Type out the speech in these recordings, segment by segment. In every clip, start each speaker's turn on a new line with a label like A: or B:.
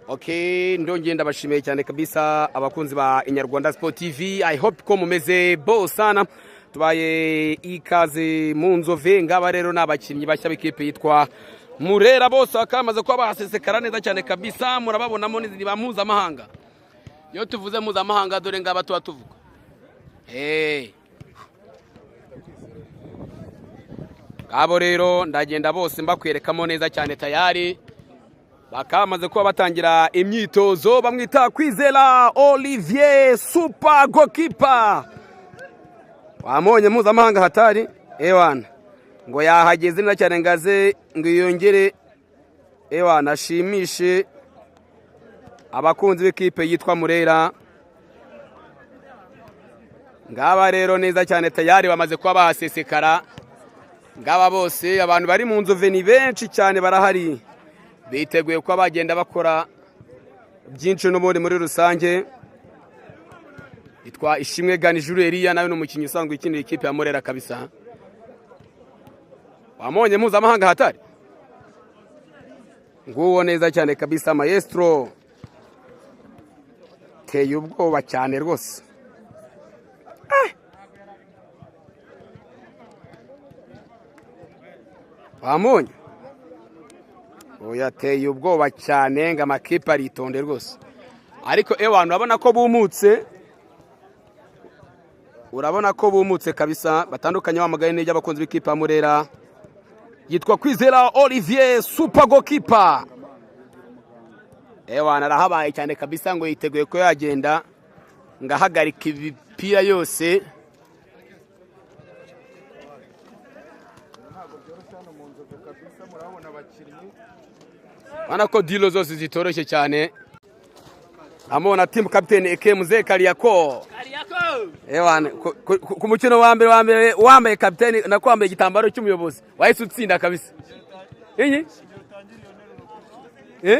A: Okay, ndongeye ndabashimiye cyane kabisa abakunzi ba Inyarwanda Sport TV. I hope ko mumeze bo sana. Tubaye ikaze mu Nzove. Ngaba rero n'abakinnyi bashya b'ikipe yitwa Murera, bose bakamaze kuba bahasesekara neza cyane kabisa. Murababonamo n'izindi ba mpuzamahanga. Iyo tuvuze mpuzamahanga, dore ngaba tuba tuvuga. Hey. Ngabo rero ndagenda bose mbakwerekamo neza cyane, tayari bakamaze kuba batangira imyitozo. Bamwita Kwizera Olivier, super goalkeeper, wamonye mpuzamahanga hatari. Ewana, ngo yahageze neza cyane, ngaze ngo yongere, ewana, ashimishe abakunzi b'ikipe yitwa Murera. Ngaba rero neza cyane, tayari bamaze kuba bahasesekara. Ngaba bose, abantu bari mu Nzove ni benshi cyane, barahari, biteguye kuba bagenda bakora byinshi n'ubundi muri rusange. Yitwa Ishimwe Ganijuru Eliya, nawe ni umukinnyi usanzwe ukinira ikipe ya Murera kabisa. Wamonye mpuzamahanga hatari, nguwo neza cyane kabisa, maestro, teye ubwoba cyane rwose. Wamonye oya, ateye ubwoba cyane, ngo amakipe aritonde rwose. Ariko ewana, urabona ko bumutse, urabona ko bumutse kabisa, batandukanye wamagaye n'iby'abakunzi b'ikipe ya Murera. Yitwa Kwizera Olivier, super goalkeeper. Ewana, arahabaye cyane kabisa, ngo yiteguye ko yagenda ngo ahagarika imipira yose.
B: Ntabwo byoroshye hano mu Nzove kabisa, murabona abakinnyi.
A: Urabona ko dilo zose zitoroshye cyane. Amona team captain Eke Mzee Kariako. Ewana, ku mukino wa mbere wambaye kapiteni, nako wambaye igitambaro cy'umuyobozi, wahise utsinda kabisa. Inyi? Eh?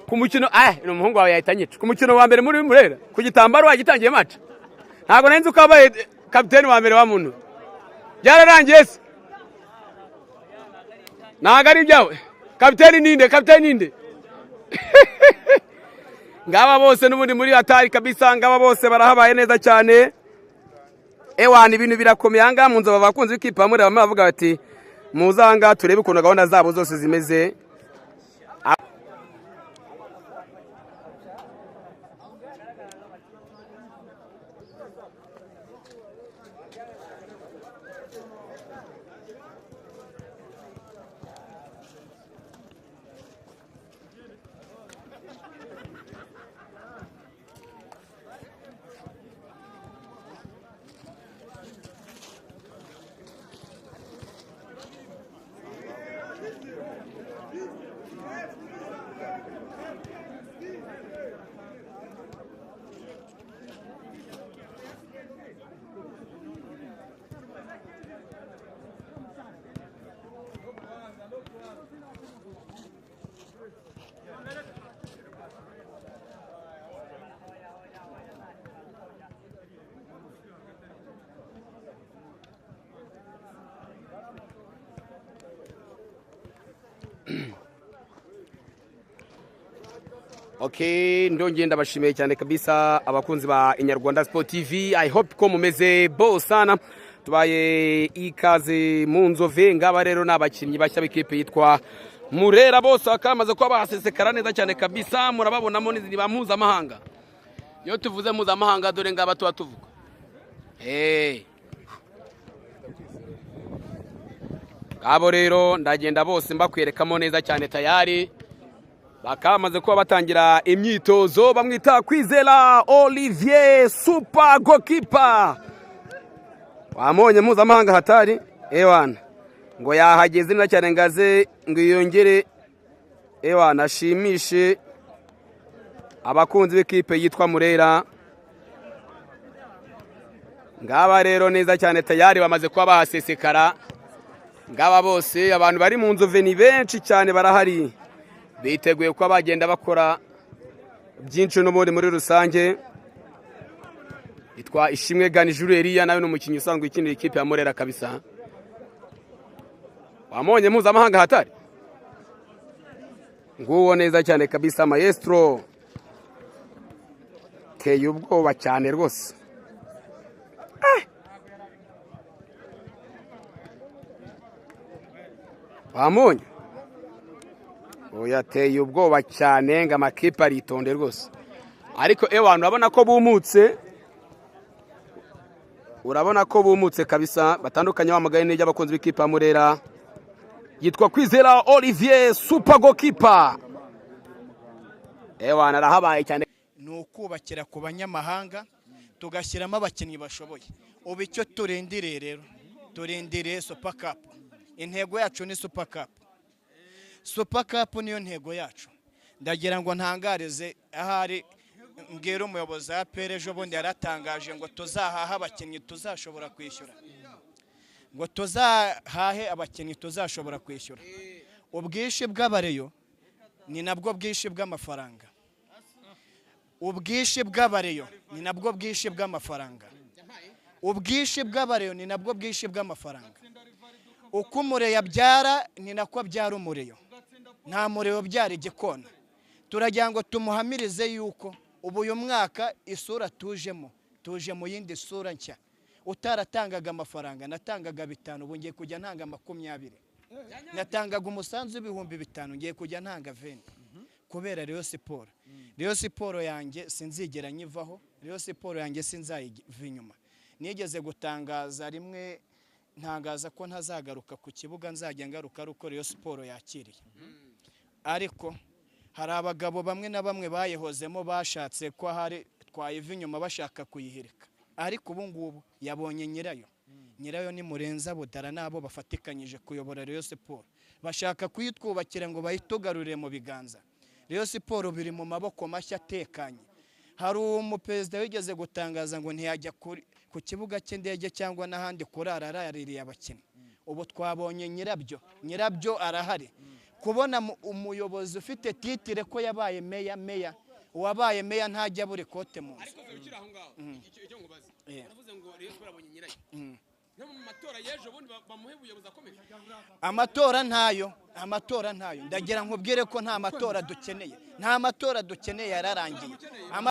A: Ku mukino, ni umuhungu wawe yahita anyica. Ku mukino wa mbere muri Murera, ku gitambaro wagitangiye match. Ntabwo nari nzi ko wabaye kapiteni wa mbere wa muntu. Byararangiye se? Ntabwo ari ibyawe. Kapiteni ninde? Kapiteni ninde? Ngaba bose n'ubundi muri hatari kabisa, ngaba bose barahabaye neza cyane. Ewana, ibintu birakomeye ahangaha mu Nzove. Abakunzi b'ikipe ya Murera bamwe bavuga bati: "Muze ahangaha turebe ukuntu gahunda zabo zose zimeze." Okay, ndongeye ndabashimiye cyane kabisa abakunzi ba Inyarwanda Sport TV. I hope ko mumeze bo sana. Tubaye ikaze mu Nzove. Ngaba rero n'abakinnyi bashya b'ikipe yitwa Murera, bose bakamaze kuba bahasesekara neza cyane kabisa. Murababonamo n'izindi ba mpuzamahanga. Iyo tuvuze mpuzamahanga, dore ngaba tuba tuvuga. Ngabo rero ndagenda bose mbakwerekamo neza cyane. Tayari bakaba bamaze kuba batangira imyitozo. Bamwita Kwizera Olivier, super goalkeeper, wamubonye, mpuzamahanga hatari. Ewana, ngo yahageze neza cyane, ngaze ngo yongere, ewana, ashimishe abakunzi b'ikipe yitwa Murera. Ngaba rero neza cyane, tayari bamaze kuba bahasesekara. Ngaba bose, abantu bari mu Nzove ni benshi cyane, barahari, biteguye kuba bagenda bakora byinshi n'ubundi muri rusange. Yitwa Ishimwe Ganijuru Eliya, nawe ni umukinnyi usanzwe ukinira ikipe ya Murera kabisa. Wamubonye, mpuzamahanga hatari, nguwo neza cyane kabisa, maestro, teye ubwoba cyane rwose. Wamubonye, oya, ateye ubwoba cyane, ngo amakipe aritonde rwose. Ariko ewana, urabona ko bumutse, urabona ko bumutse kabisa, batandukanye wamagaye n'iby'abakunzi b'ikipe ya Murera. Yitwa Kwizera Olivier, super goalkeeper, ewana, arahabaye cyane.
C: Ni ukubakira ku banyamahanga, tugashyiramo abakinnyi bashoboye. Ubu icyo turindiriye rero, turindiriye Super Cup. Intego yacu ni Super Cup. Super Cup niyo ntego yacu. Ndagira ngo ntangarize ahari, mbwira umuyobozi wa APR, ejo bundi yaratangaje ngo tuzahahe abakinnyi tuzashobora kwishyura, ngo tuzahahe abakinnyi tuzashobora kwishyura. Ubwinshi bw'abareyo ni nabwo bwinshi bw'amafaranga. Ubwinshi bw'abareyo ni nabwo bwinshi bw'amafaranga. Ubwinshi bw'abareyo ni nabwo bwinshi bw'amafaranga. Uko umureyo abyara ni nako abyara umureyo. Nta mureyo ubyara igikona. Turagira ngo tumuhamirize yuko ubu uyu mwaka isura tujemo, tuje mu yindi sura nshya. Utaratangaga amafaranga, natangaga 5, ubu ngiye kujya ntanga 20. Natangaga umusanzu w'5,000, ngiye kujya ntanga 20, kubera Rayon Sports. Rayon Sports yanjye sinzigera nyivaho. Rayon Sports yanjye sinzayiva inyuma. Nigeze gutangaza rimwe, ntangaza ko ntazagaruka ku kibuga, nzajya ngaruka ari uko Rayon Sports yakiriye. Ariko hari abagabo bamwe na bamwe bayihozemo, bashatse ko ahari twayiva inyuma, bashaka kuyihirika. Ariko ubu ngubu yabonye nyirayo. Nyirayo ni Murenza Budara n'abo bafatikanyije kuyobora Rayon Sports. Bashaka kuyitwubakira ngo bayitugarurire mu biganza. Rayon Sports biri mu maboko mashya atekanye. Hari umuperezida wigeze gutangaza ngo ntiyajya ku kibuga cy'indege cyangwa n'ahandi kurara araririye abakinnyi. Ubu twabonye nyirabyo, nyirabyo arahari. Kubona umuyobozi ufite titre ko yabaye meya, meya uwabaye meya ntajya abura ikote mu nzu.
A: Ariko ukiri aho ngaho, icyo nkubaza, uravuze ngo Rayon Sports abonye nyirayo, no mu matora y'ejo bundi bamuhe ubuyobozi akomeje?
C: Amatora ntayo, amatora ntayo. Ndagira nkubwire ko nta matora dukeneye, nta matora dukeneye, yararangiye.